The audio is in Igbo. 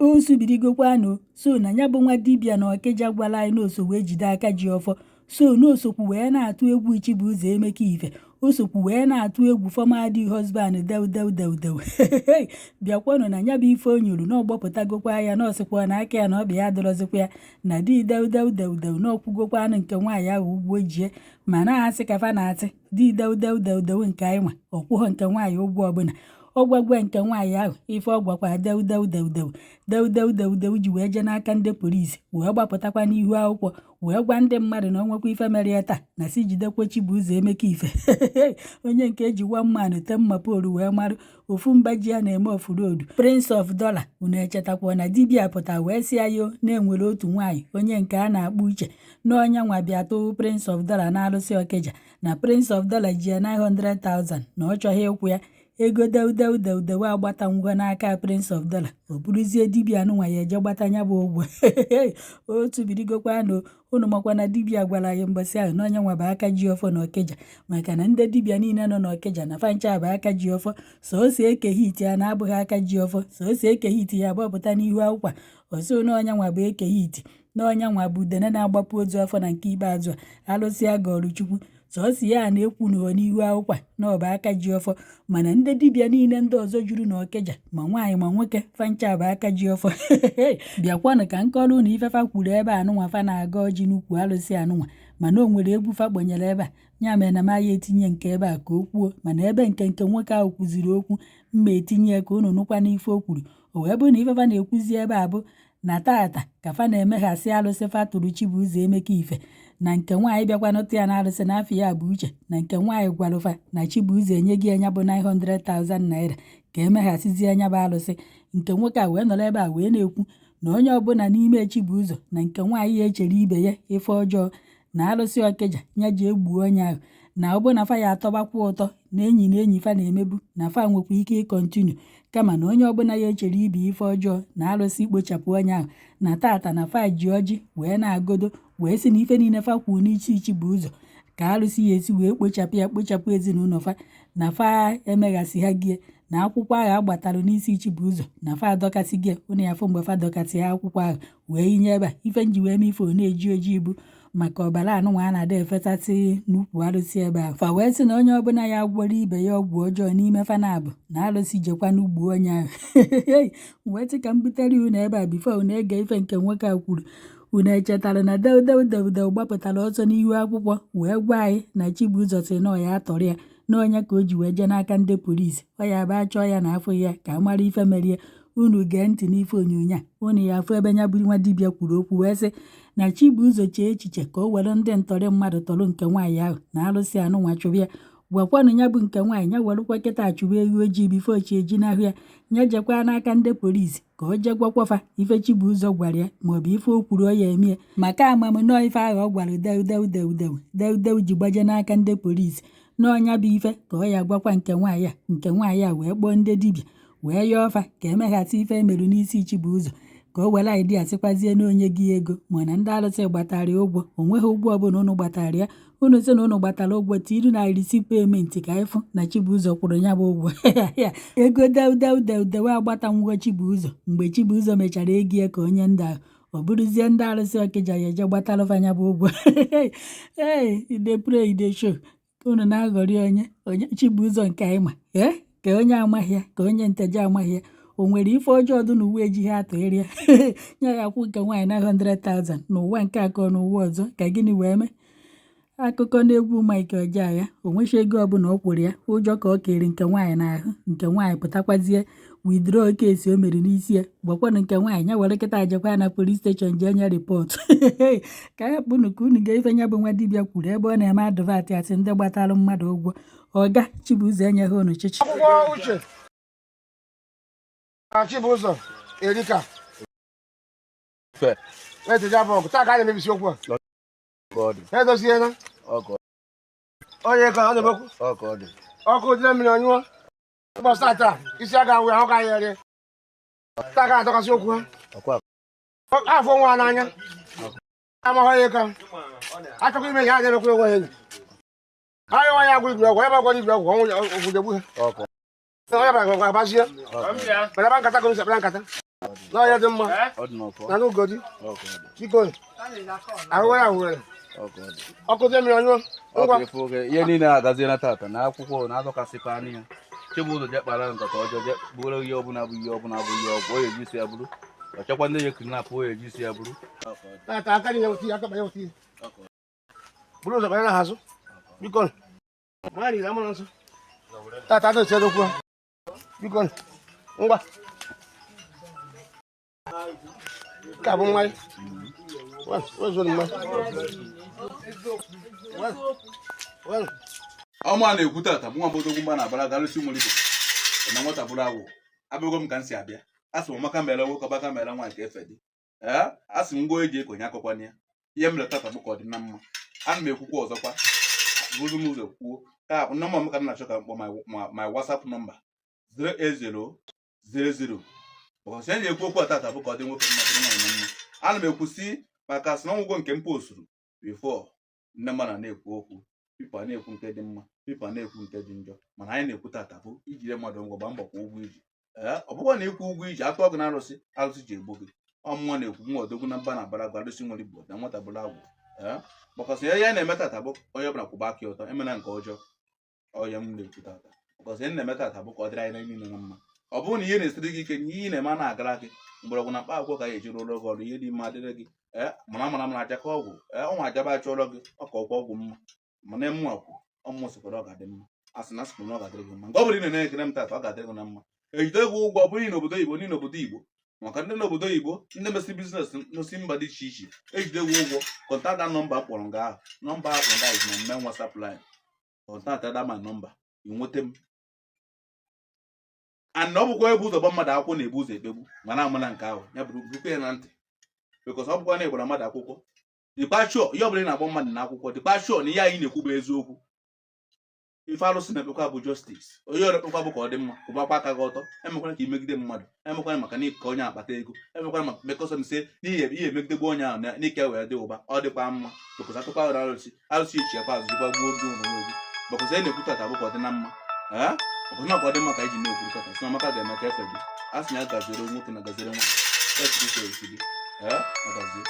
O subirigokwanụ. So na ya bụ nwa dibịa na Ọkịja gwara anyị na oso wee jide aka ji ọfọ, so na osokwu wee na-atụ egwu Chibuzo Emeka Ife, osokwu wee na-atụ egwu former di husband dew dew dew dew. Bịakwanụ na ya bụ ife o nyuru na ọgbọpụtagokwa ya, na ọsịkwa na aka ya na ọbịa ya adọrọzikwa ya na di dew dew dew dew, na ọkwụgokwanụ nke nwaanyị ahụ ụgwọ jie ma na-asị ka fa na-asị di dew dew dew dew nke anyị nwa ọkwụghọ nke nwaanyị ụgwọ ọbụla. Ọ gwagwa nke nwaanyị ahụ ife ọ gwakwa dew dew dew dew dew dew dew dew ji wee jee n'aka ndị polisi, wee gbapụtakwa n'ihu akwụkwọ, wee gwa ndị mmadụ na onwekwa ife mere ya taa na si jidekwa Chibuzo Emeka Ife, onye nke eji one man ten mopol wee marụ ofu mba ji ya na-eme off-road, Prince of Dollar. Unu echetakwa na dibịa pụta wee sị ya yo na-enwere otu nwaanyị onye nke a na-akpọ Uche na onye nwa bịa tụụ Prince of Dollar na alụsị Ọkịja, na Prince of Dollar ji ya 900,000 na ọ chọghị ịkwụ ya ego. Dew dew dew dew agbata ngwa n'aka Prince of Dollar, ọ bụrụzie dibịa anụnwa ya eje gbata ya bụ ụgwọ. Otu birigokwanụ. Unu makwa na dibịa gwara anyị mbọsị ahụ na onye nwa bụ aka ji ọfọ n'Ọkịja, maka na ndị dibịa niile nọ n'Ọkịja na fancha bụ aka ji ọfọ. Sọọsọ Eke Hit ya na-abụghị aka ji ọfọ, sọọsọ Eke Hit ya agbapụta n'ihu akwụkwọ ọsọ na onye nwa bụ Eke Hit, na onye nwa bụ udene na-agbapụ ozu afọ na nke ikpeazụ a alụsị a gọrọ Chukwu. Sọọsọ ya na-ekwu n'ụwa n'ihu akwụkwọ na ọ bụ aka ji ọfọ, mana ndị dibịa niile ndị ọzọ juru n'Ọkịja, ma nwaanyị ma nwoke, fancha bụ aka ji ọfọ. Bịakwanụ ka nkọrọ unu ifefa kwuru ebe anụnwa fa na-aga ọjị n'ukwu alụsị anụnwa, mana o nwere egwu fa kpọnyere ebe a, ya mere na m aya etinye nke ebe a ka o kwuo, mana ebe nke nwoke ahụ kwuziri okwu mma etinye ya ka unu nụkwa n'ife o kwuru. O wee bụrụ na ifefa na-ekwuzi ebe a bụ na tata ka fa na-emeghasị alụsị fa tụrụ Chibuzo Emeka Ife, na nke nwaanyị bịakwanụtụ ya na alụsị na afọ ya bụ Uche, na nke nwaanyị gwalụfa na Chibuzo enye gị anya bụ 900,000 naira ka emeghasịzie anya bụ alụsị. Nke nwoke a wee nọrọ ebe a wee na-ekwu na onye ọbụla n'ime Chibuzo na nke nwaanyị ya echere ibe ya ife ọjọọ na alụsị Ọkịja ya ji egbuo onye ahụ, na ọ bụrụ na fa ya atọbakwa ụtọ na enyi na enyi fa na-emebu, na fa nwekwa ike ịcontinue, kama na onye ọbụla ya echere ibe ife ọjọọ na alụsị ikpochapụ onye ahụ. Na tata na fa ji ọjị wee na-agodo wee sị na ife niile fa kwuru n'isi Chibuzo ka alụsị ya esi wee kpochapụ ya, kpochapụ ezinụlọ fa, na fa emeghasị ha gie na akwụkwọ ahụ agbatalụ n'isi Chibuzo na fa adọkasị gị. Ụnụ ya fụ mgbe fa dọkasị akwụkwọ ahụ wee yinye ebe a. Ife nji wee mee ife ọ na-eji ojii bụ maka ọbara anụnwa a na-ada efesasị n'ukwu alụsị ebe ahụ. Fa wee sị na onye ọbụla ya gwọrọ ibe ya ọgwụ ọjọọ n'ime fa na-abụ na alụsị jekwa n'ugbo onye ahụ. Wee sị ka m butere unu ebe a before unu ege ife nke nwoke a kwuru. Unu echetara na dew dew dew dew gbapụtara ọsọ n'ihu akwụkwọ wee gwa anyị na Chibuzo sị na ọ ya atọrọ ya na onye ka o ji wee jee n'aka ndị polisi, ọ ya bụ achọọ ya na afọ ya ka a mara ife merie. Unu gee ntị n'ife onyonyo a, unu ya afụ ebe ya bụ nwa dibịa kwuru okwu wee sị na Chibuzo chee echiche ka o were ndị ntọrị mmadụ tọrọ nke nwaanyị ahụ na alụsị anụnwa chụrụ ya. Gwakwanụ ya bụ nke nwaanyị ya werekwa kịta chụwa ewu ojii before chi eji n'ahụ ya, ya jekwa n'aka ndị polisi ka o jee gwakwafa ife Chibuzo gwara ya maọbụ ife o kwuru ọ ya emie, maka amam nọọ ife ahụ ọ gwara dew dew dew dew dew dew ji gbaje n'aka ndị polisi n'ọnya bụ ife ka ọ ya gwakwa nke nwaanyị a. Nke nwaanyị a wee kpọọ ndị dibịa wee yọọ ọfa ka emeghasị ife emerụ n'isi Chibuzo, ka o were idea sịkwazie na onye gị ego mana ndị alụsị gbatara ya ụgwọ. O nweghị ụgwọ ọbụla unu gbatara ya. Unu sị na unu gbatara ụgwọ, tiru na receipt payment ka ịfụ na Chibuzo kwụrụ ya bụ ụgwọ ego. Dew dew dew dew agbatanwugo Chibuzo mgbe Chibuzo mechara ego ya ka onye ndị ahụ ọ bụrụzie ndị arụsị Ọkịja ya eje gbatalụfa ya bụ ụgwọ. Ee, e dey play, e dey show. Unu na-aghọrị onye onye Chibuzo nke anyị ma ee ka onye amaghị ya, ka onye nteje amaghị ya. O nwere ife ọjọọ dị n'ụwa ejighị atụ ịrịa ya ya akwụ nke nwaanyị 900,000 n'ụwa nke akọ n'ụwa ọzọ ka gịnị wee mee akụkọ n'egwu Mike Ejeagha? O nwechi ego ọbụla ọ kwụrụ ya, ụjọ ka ọ kere nke nwaanyị n'ahụ. Nke nwaanyị pụtakwazie withdraw case o mere n'isi ya. Gwakwanụ nke nwaanyị ya were kịta jekwa na police station jee nye report ka ya kpụnụ ka unu ga ife ya bụ nwa dibịa kwuru ebe ọ na-eme advert asị ndị gbatalụ mmadụ ụgwọ. Ọga Chibuzo enyeghị unu chichi. Akwụkwọ Uche na Chibụzọ erika. Fe. Na-eteja bụ ọgụ taa ka a na-emebisi okwu a. Ka ọ dị. Ha edoziela. Ọ ka onye ka ọ na-emekwu. Ọ ka ọ dị. Ọkụ dị na mmiri ọnyụọ ụbọchị taa taa isi aga wee ahụ ka anyị rie taa ka na-atọkasị okwu ha. Ọkwa. Afọ nwa n'anya amaghị onye ka achọkwa ime ihe a na-emekwa onwe ha enyi anyị nwa ya agwụ igwe ọgwụ ebe ọgwụ igwe ọgwụ ọnwụ ọgwụ jegbu ha. Ọ ka onye bara gwa abazie ọ ka mana ebe nkata ka o si akpara nkata. N'ọhịa dị mma. Ọ dị n'ọfọ. Na n'ugodi. Ọ ka ọ dị. Biko, ahụwe ahụwere. Ọ ka ọ dị. Ọkụ dị mmiri ọnyụọ. Ọ Ngwa. ka efu oge ihe niile agaziela tata na akwụkwọ na-adọkasịkwa anya ya. Chibụzọ je kpara nkata ọjọọ je bụrụ ihe ọbụla bụ ihe ọbụla bụ ihe ọgwụ o eji isi ya bụrụ ọchọkwa ndị ya kidnap o eji isi ya bụrụ. Tata aka niile weta ihe, aka banye weta ihe. Buru ụzọ banye na azụ. Biko, mmadụ iri amụrụ nsọ. Tata adị ose okwu. Biko, ngwa. Nke a bụ mmanya. Wezuo mmanya. Well, Ọma na-ekwu tata bụ nwa mbodogwu mba na-abara garụsi nwere igbo na nwata bụrụ agwụ abụgo m ka m si abịa. A sị m maka mere nwoke ọbaka mere nwaanyị ka efe dị. Ee, a sị m ngwa eji ekonye akọkwana ya. Ihe mere tata bụ ka ọ dị na mma. Ana m ekwukwa ọzọkwa, bụrụ m ụzọ kwuo ka nọmba m ka m na-achọ ka m kpọọ my WhatsApp number 08000 ụbọchị anyị na-ekwu okwu a tata bụ ka ọ dị nwoke mma, dịrị nwaanyị na mma. Ana m ekwusi maka sị na ọgwụgwọ nke m posturu before, nne mmadụ na-ekwu okwu, people na-ekwu nke dị mma, people na-ekwu nke dị njọ, mana anyị na-ekwu tata bụ ijide mmadụ ngwa, gbaa mbọ kwụọ ụgwọ iji. Ee, ọ bụkwa na ịkwụ ụgwọ iji atụ ọgụ na arụsị, arụsị ji egbu gị. Ọmụnwa na-ekwu nwa odogwu na mba na abara gwa arụsị nwere igbo na nwata bụrụ agwụ. Ee, makasị ihe ya na-eme tata bụ onye ọbụla kwụba aka ya ọtọ, emena nke ọjọọ. Ọya m na-ekwu tata, makasị ihe na-eme tata bụ ka ọ dịrị anyị niile na mma. Ọ bụrụ na ihe na-esiri gị ike, ihe ị na-eme a na-agara gị, mgbọrọgwụ na mkpa akwụkwọ ka ya eji rụọrọ gị ọrụ, ihe dị mma adịrị gị. Ee, mara mara mara aja ka ọgwụ. Ee, ọnwa ajaba achọrọ gị ọka ọkwa ọgwụ mma, mana mụnwa kwu ọmụ sịkwara ọ ga-adị mma. A sị na asịkwa na ọ ga-adịrị gị mma. Nke ọ bụla ị na-ene ekele m tata, ọ ga-adịrị gị na mma. Ejide gị ụgwọ, ọ bụrụ n'obodo oyibo, niile obodo Igbo, maka ndị n'obodo oyibo, ndị mesị business n'osi mba dị iche iche, ejide gị ụgwọ, contact nọmba kpọrọ nga ahụ. Nọmba ahụ kpọrọ nga is my main WhatsApp line. Contact that my number, ị nweta m. And ọ bụkwa ebu ụzọ gba mmadụ akwụkwọ na-ebu ụzọ ekpegbu, mana amana nke ahụ ya bụrụ bụrụkwa ya na ntị, because ọ bụkwa na ịgbara mmadụ akwụkwọ, dịkwa sure ihe ọbụla ị na-agba mmadụ n'akwụkwọ, dịkwa sure na ihe anyị na-ekwu bụ eziokwu. Ife arụsị na-ekpekwa bụ justice. Onye ọrụ ekpekwa bụ ka ọ dị mma. Kwụbakwa aka gị ọtọ. Emekwara ka imegide mmadụ, emekwara maka na ka onye akpata ego, emekwara maka mekọsọ m se n'ihi ihe emegidegbu onye ahụ n'ike wee dị ụba. Ọ dịkwa mma because akụkọ ahụ arụsị, arụsị echiakwa azụ jikwa gbuo gị onwe gị, because anyị na-ekwu tata bụ ka ọ dị na mma. Ee, ọ bụ na ka ọ dị mma ka anyị ji na-ekwu tata sị na Amaka ga-eme ka efe gị. A sị na ya gaziere nwoke na gaziere nwaanyị, ya chukwu ka esi gị. Ee, na gazie.